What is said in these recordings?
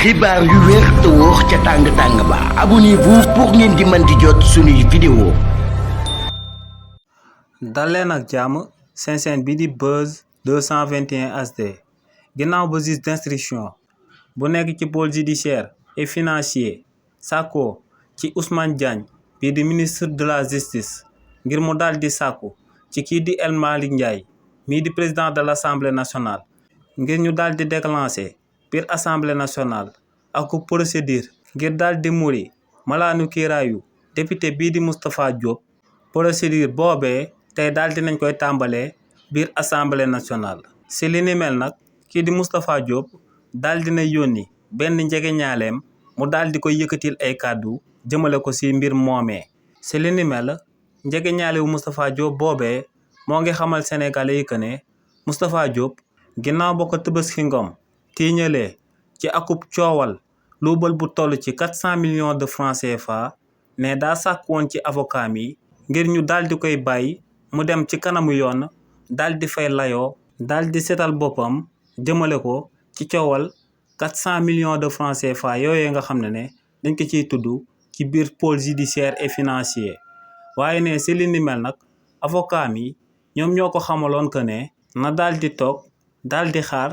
xibaar yu wér te wóor ca tàng ba abonnez-vous pour ngeen di mën di jot suñuy vidéo. dal leen ak jàmm seen chaîne bi di Buzz 221 HD ginnaaw ba juge d'instruction bu nekk ci pôle judiciaire et financier sàkko ci Ousmane Diagne bii di ministre de la justice ngir mu daal di sàkku ci kii di El Malick Ndiaye mii di président de l'Assemblée nationale ngir ñu daal di déclencher biir Assemblée nationale ak procédure ngir daal di muri malaanu kiiraayu député bii di Moustapha Diop. procédure boobee tey daal di nañ koy tàmbalee biir Assemblée nationale. si li ni mel nag kii di Moustapha Diop daal di na yónni benn njegeñaaleem mu daal di koy yëkkatil ay kàddu jëmale ko si mbir moomee. si li ni mel njegeñaalewu Moustapha Diop boobee moo ngi xamal Sénégalais yi que ne Moustapha Diop ginnaaw ba ko Tabaski Ngom tiiñalee ci akub coowal luubal bu toll ci 400 millions de francs CFA ne daa sàkk woon ci avocat mi ngir ñu daal di koy bàyyi mu dem ci kanamu yoon daal di fay layoo daal di setal boppam jëmale ko ci coowal 400 millions de francs CFA yooyu nga xam ne dañ ko ciy tudd ci biir pôle judiciaire et financier. waaye ne si li ni mel nag avocat mi ñoom ñoo ko xamaloon que ne na daal di toog daal di xaar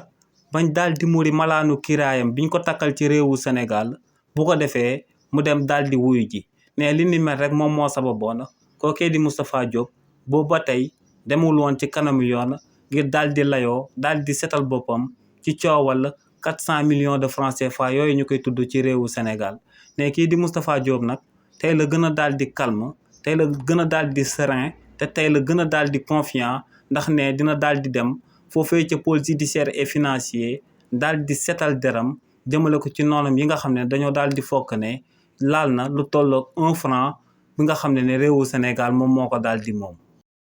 bañ daal di muri malaanu kiraayam biñ ko takkal ci réewu Sénégal bu ko defee mu dem daal di wuyu ji ne li ni mel rek moom moo sababoon kookee di Moustapha Diop boobu ba tey demul woon ci kanamu yoon ngir daal di layoo daal di setal boppam ci coowal 400 millions de francs CFA yooyu ñu koy tudd ci réewu Sénégal. ne kii di Moustapha Diop nag tey la gën a daal di calme tey la gën a daal di serein te tey la gën a daal di confiant ndax ne dina daal di dem foofee ca pôle judiciaire et financier daal di setal deram jëmale ko ci noonam yi nga xam ne dañoo daal di fokk ne laal na lu tolloog 1 franc bi nga xam ne réewu Sénégal moom moo ko daal di moom.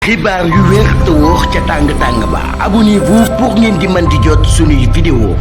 xibaar yu wér te wóor ca tàng ba abonnez-vous pour ngeen di mën di jot suñuy vidéo.